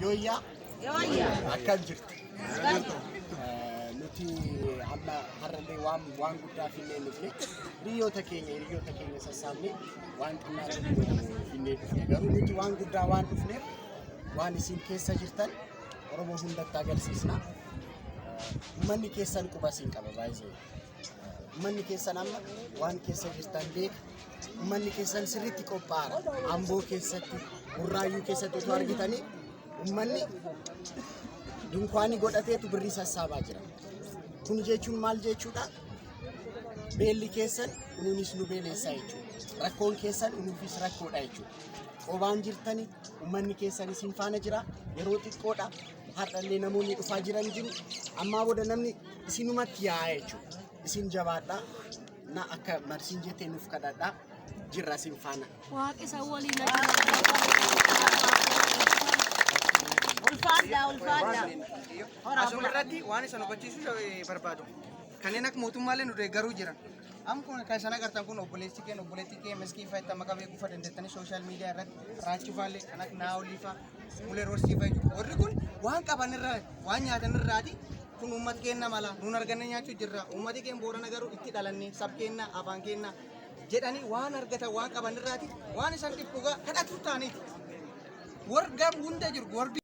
Yooyyaa, akkam jirtu? Nuti amma har'allee waan guddaa finnee dhufne, hiriyoota keenya sassaabne waan xinnaa tokko finnee dhufne. Garuu nuti waan guddaa waan dhufneef, waan isin keessa jirtan Oromoo hundatti agarsiisna. Uummanni keessan quba isin qaba baay'ee. Uummanni keessan amma waan keessa jirtan beeka. Uummanni keessan sirriitti qophaa'aadha. Amboo keessatti, Burraayyuu keessatti otoo argitanii, uummanni dunkaanii godhateetu birrii sassaabaa jira. Kun jechuun maal jechuudha? Beelli keessan unuunis nu beeleessaa jechuudha. Rakkoon keessan unuufis rakkoodha jechuudha. Qobaan jirtani, uummanni keessan isin faana jira. Yeroo xiqqoodha. Har'allee namoonni dhufaa jiran jiru. Ammaa booda namni isinumatti yaa'a jechuudha. Isin jabaadhaa. Na akka marsiin jettee nuuf kadhadhaa. Jirra isin faana. Waaqa isa waliin haa jiraatu. Ulfaadhaa, ulfaadhaa. Horaa Asuma bulaa. Irratti waan isan hubachiisuu barbaadu. Kanneen akka mootummaalee nu deeggaruu jiran. Amma kun kan isaan agartan kun obboleessi keenya, obboleettii keenya Maskii fa'aa itti maqaa beekuu fa'a dandeettanii social media irratti Raachuu fa'aallee, kan akka Naa'olii fa'a, Mulee Roorsii fa'a jechuudha. Warri kun waan qaban irraa, waan nyaatan irraati kun uummata keenya mala nuun arganne nyaachuu jirra. Uummati keenya Boorana garuu itti dhalanne, sab keenya, afaan keenya jedhanii waan argatan, waan qaban irraati waan isaan dhiphugaa kadhatu ta'aniiti. Warri gam hunda jiru warri